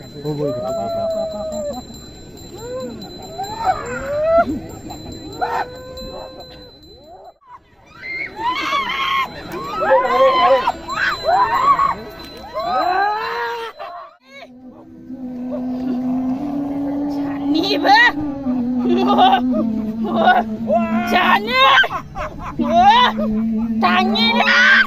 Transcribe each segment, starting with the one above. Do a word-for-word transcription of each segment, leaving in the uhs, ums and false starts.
Oh, boy. Jani bah. Jani. Tangi dah.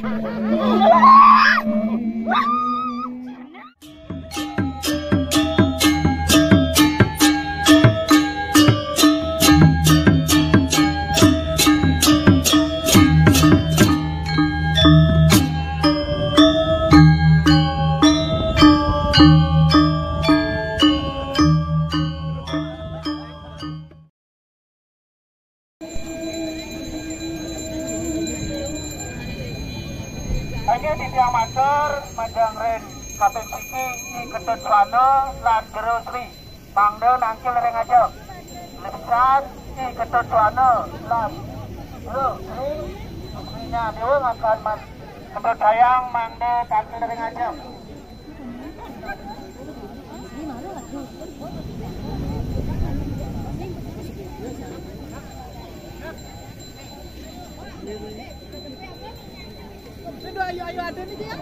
Oke, titiang matur, majeng ring kaping siki, I Ketut Swana lan Jero Sri, mangda nangkil ring ajeng. Lebihan, I Ketut Swana lan Jero Sri, Srinya Dewa ngakan mas Ketut Dayang, mangda tangkil ring ajeng. Ayo, ayo, ada nih dia.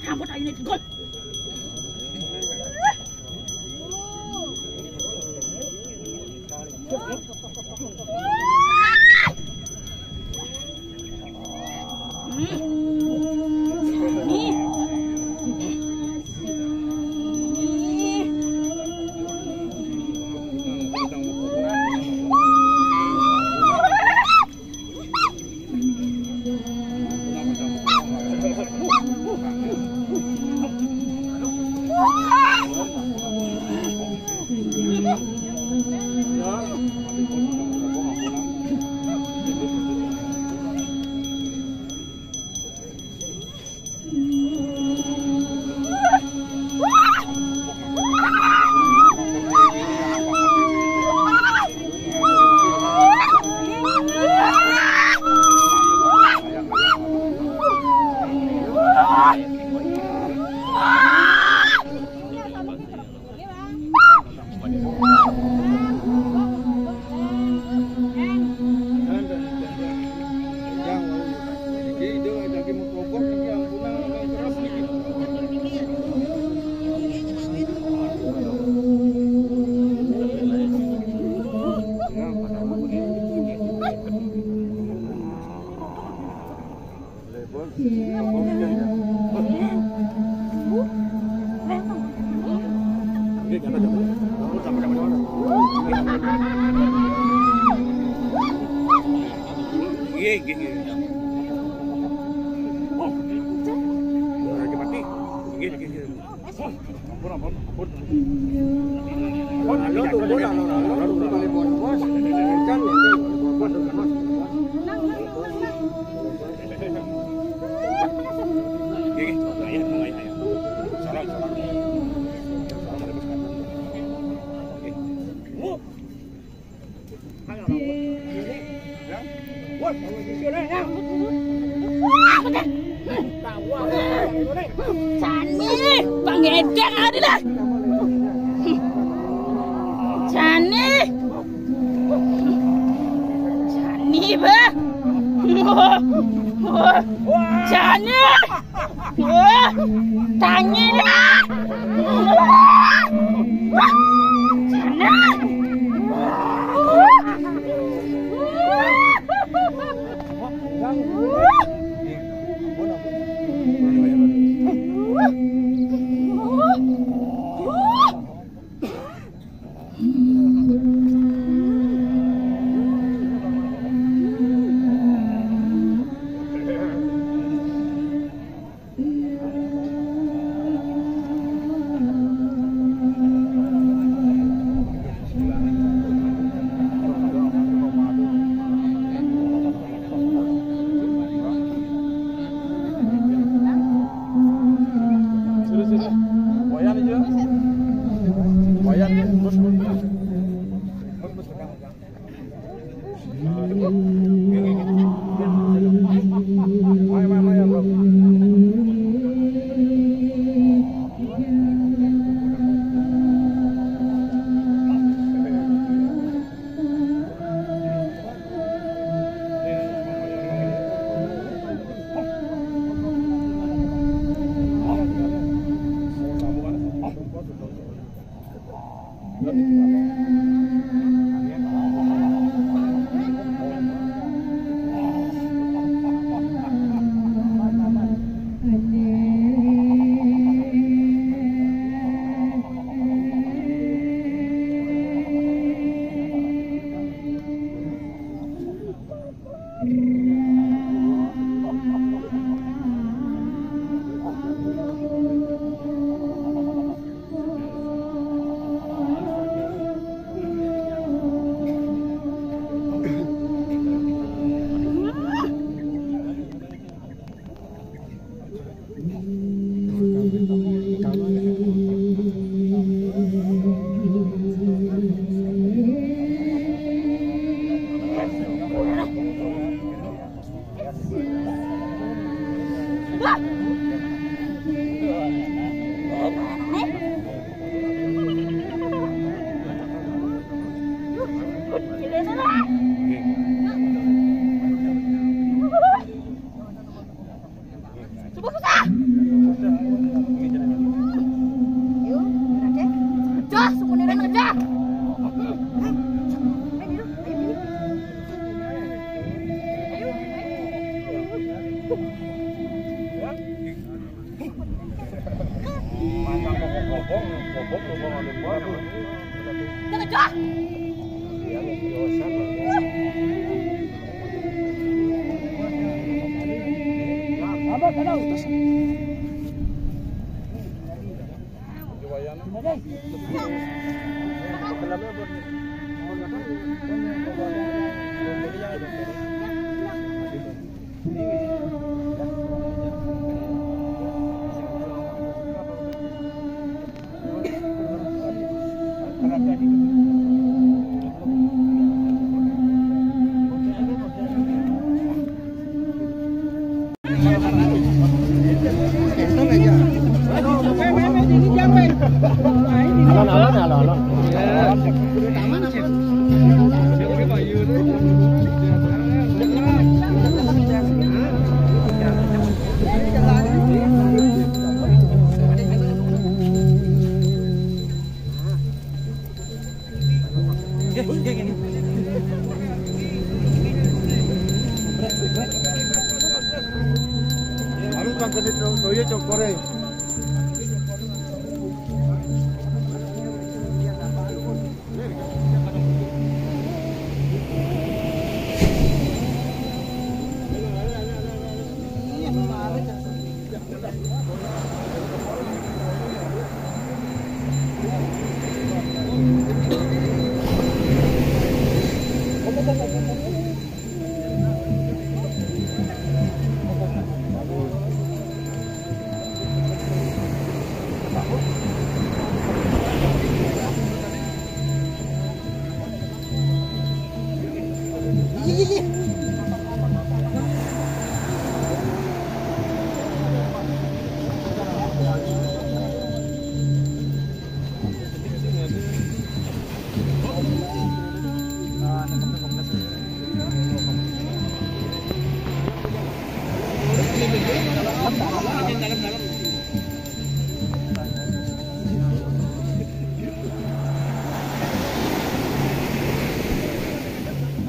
Rambut ayu ini digot. Jani, pangedeng adi lah. Jani. Jani, bah. Jani. Wah, tangi lah. Wah, tangi. Cocok, korek.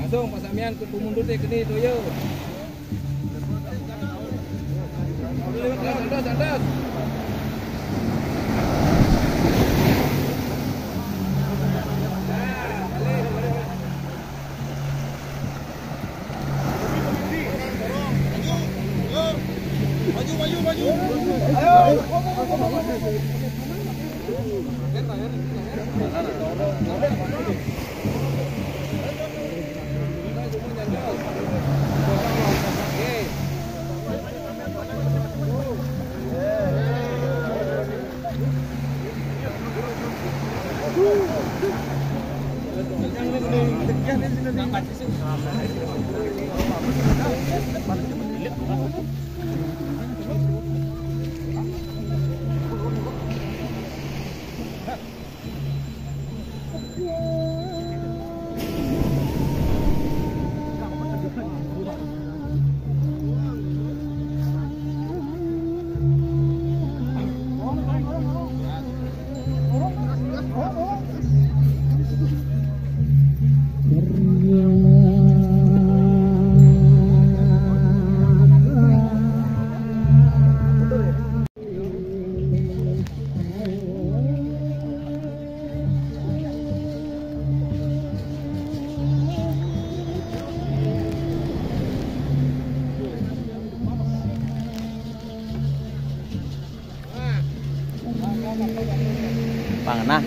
Langsung, Pak Samian, kudu mundur téh, gini, toyo. Atas, atas, atas. Maju, maju, maju. Ayo. Pangenah.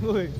Woi.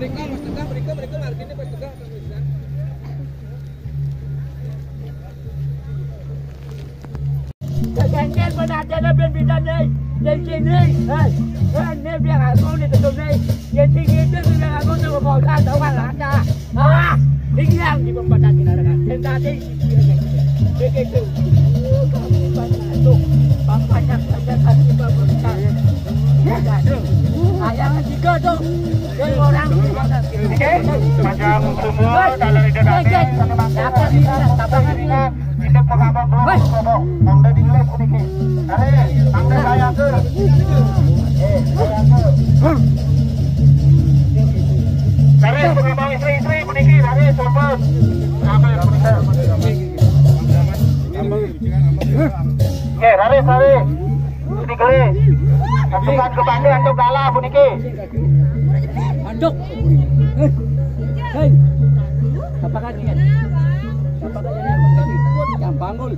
Mereka, Mas Teguh, mereka, mereka marginnya Mas Teguh apa Mas Teguh? Kegantian mana ada lah ben bidan ni. Yang sini, eh, eh, ni biar aku ni tutup ni. Yang sini tu biar aku tu bawa tahu kan ada. Ah, tinggal di pembatan kita dengan. Yang tadi begitu. Banyak saja kaki bagus. Ayam tiga tu. Yang orang. Oke, panjang semua, kalau tidak ada, apa ni? Tabangan ni. Hidup pengabang dulu, Bobo. Mangga di ngelis sedikit. Tarik, mangga saya ke. Eh, saya ke. Tarik, pengabang istri-istri, sedikit, tarik, sopan. Apa yang Oke, tarik, tarik. Ini geli. Pasukan kembali untuk kalah, puniki. Aduh. Eh. Hei. Apa kan ni? Apa kan ni? Yang bangun.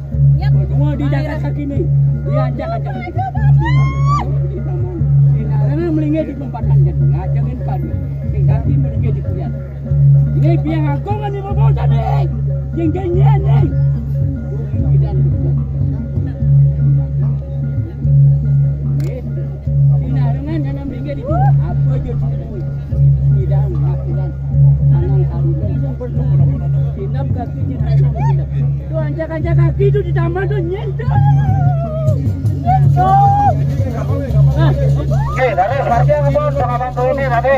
Menua di daerah kaki ni. Dia ajak-ajak. Karena melingkar di tempat anjing. Ngajakin padu. Kaki melingkar di kuliah. Ini biang agung ni bawa tadi. Yang ganyan ni. Ini dengan dalam minggir itu. Apa je tu? Tidak, tidak. Tangan karutan. Tinam kaki je tak sama tinam. Tu anjak-anjak kaki tu di taman tu nyentuh. Nyentuh. Ah. Oke, dari Sparta apa? Pengabang tu ini tadi.